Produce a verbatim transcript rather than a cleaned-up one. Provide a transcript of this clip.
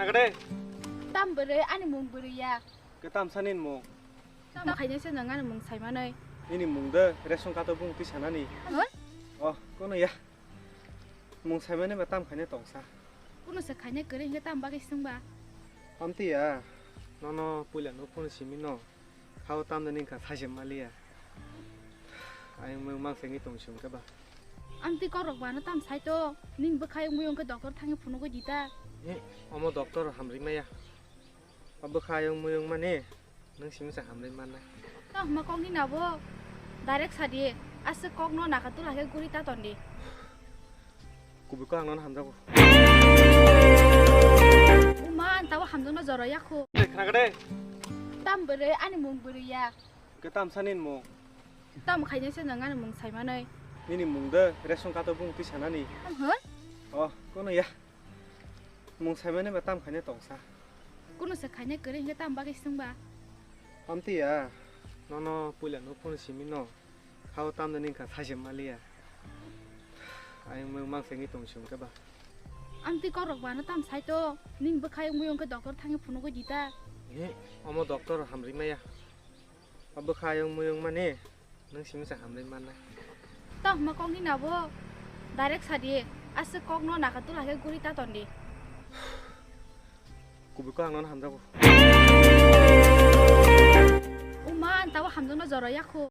Kade? Tam bwrwi, ani mung bwrwi ya. Ke tam sani ni mung? Tam khainai se nang ani mung saimanai. Nini mung de ration card o bung twi sanani. Hon? Oh, kono ya. Mung saimanai ba tam khainai tongsa. Kuno se khainai kwrwi hwnkhe tam bagwi swngba? Amtwi ya. Nono puila no phone simi no. Khao tam de ning kha saijak maliya. Ayang mung mang sengwi tong sung khe ba. Amtwi kok rok ba no tam sai to. Ning bwkha ayang mung khe doctor thangwi phunugwi di ta. He, omo doctor hamri maya. O bwkha ayang mung mani nung simi sa hamri manna. Ta huma kok ni na bo. Direct sa di. Aswk kok no naka tula khe guri ta ton di. Kubui ko ang nono hamjago. Uma, ang tabo hamjakno joro yakho. Khna kade? Tam bwrwi, ani mung bwrwi ya. Ke tam sani ni mung? Tam khainai se nang ani mung saimanai. Nini mung de ration card o bung twi sanani. Hon? Oh, kono ya. Mung saimanai ba tam khainai tongsa. Kuno se khainai kwrwi hwnkhe tam bagwi swngba? Amtwi ya. Nono puila no phone simi no. Khao tam de ning kha saijak maliya. Ayang mung mang sengwi tong sung khe ba. Amtwi kok rok ba no tam sai to. Ning bwkha ayang mung khe doctor thangwi phunugwi di ta. He, omo doctor hamri maya. O bwkha ayang mung mani nung simi sa hamri manna. Ta huma kok ni na bo. Direct sa di. Aswk kok no naka tula khe guri ta ton di. Kubui ko ang nono hamjago. Uma, ang tabo hamjakno joro yakho.